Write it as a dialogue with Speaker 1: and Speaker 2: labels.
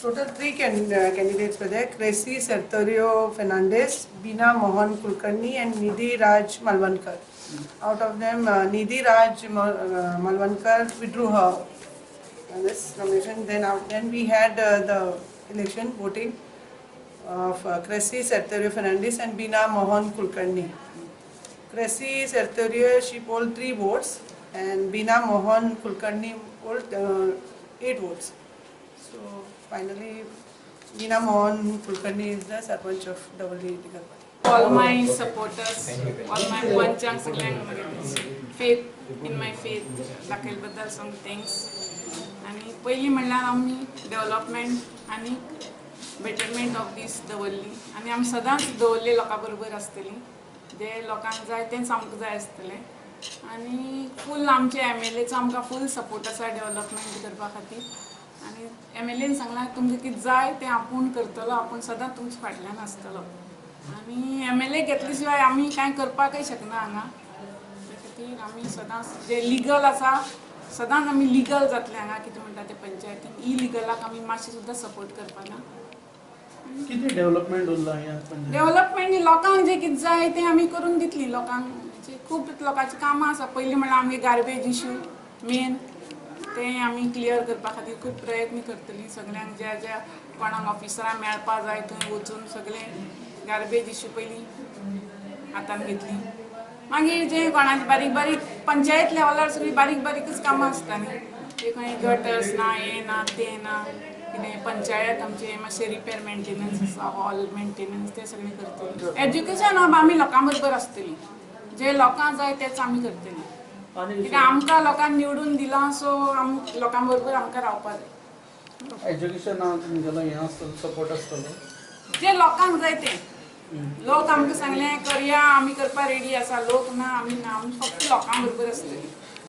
Speaker 1: Total 3 candidates were there: Cressy Sertorio Fernandez, Bina Mohan Kulkarni and Nidhi Raj Malvankar. Out of them, Nidhi Raj Malvankar withdrew her this nomination. Then we had the election voting of Cressy Sertorio Fernandez and Bina Mohan Kulkarni. Cressy Sertorio, she polled 3 votes and Bina Mohan Kulkarni polled 8 votes. So finally, Bina Mohan Kulkarni is the Sarpanch of Davorlim Digalpadi.
Speaker 2: All my supporters, all my panchang सगळ्यांक faith in my faith दाखयले बद्दल some thanks. आनी पयलीं म्हणल्यार आमी development आनी betterment of these दवरली आनी आमी सदांच दवरले लोकां बरोबर आसतली, जे लोकांक जाय तेंच आमकां जाय आसतलें. आनी फूल आमचे एमएलएचो आमकां फूल सपोर्ट आसा डेव्हलपमेंट करपा खातीर. आनी एमएलएन सांगलां तुमकां कितें जाय तें आपूण करतलो, आपूण सदांच तुमच्या फाटल्यान आसतलो. आनी एमएलए घेतले शिवाय आमी कांय करपाकय शकना हांगा. त्या खातीर आमी सदांच जे लिगल आसा सदांच आमी लिगल जातले हांगा. कितें म्हणटा ते पंचायतीन इलिगलाक आमी मातशें सुद्दां सपोर्ट करपाना.
Speaker 3: कितें डेव्हलपमेंट उरलां ह्या?
Speaker 2: डेव्हलपमेंट लोकांक जें कितें जाय तें आमी करून दितली लोकांक. म्हणजे खूब लोकांची कामां आसा. पयलीं म्हणल्यार आमगे गार्बेज इशू मेन, तें आमी क्लियर करपा खातीर खूब प्रयत्न करतली. सगळ्यांक ज्या ज्या कोणाक ऑफिसरां मेळपा जाय थंय वचून सगळें गार्बेज इशू पयलीं हातान घेतली. मागीर जे कोणाचे बारीक बारीक पंचायत लेवलार सगळीं बारीक बारीकच कामां आसता न्ही, ते खंय गटर्स ना, हें ना, तें ना, कितें पंचायत आमचें मातशें रिपेर मेंटेनन्स आसा, हॉल मेंटेनन्स तें सगळें करतली. एज्युकेशन आमी लोकां बरोबर आसतली, जे लोकांक जाय तेच आमी करतली. कित्याक आमकां लोकांक निवडून दिलां, सो आम लोकां बरोबर आमकां रावपाक जाय.
Speaker 3: एज्युकेशनाक तुमगेलो हें आसतलो सपोर्ट आसतलो,
Speaker 2: जे लोकांक जाय तें. लोक आमकां सांगलें करया, आमी करपाक रेडी आसा. लोक ना, आमी ना, आमी फक्त लोकां बरोबर आसतली.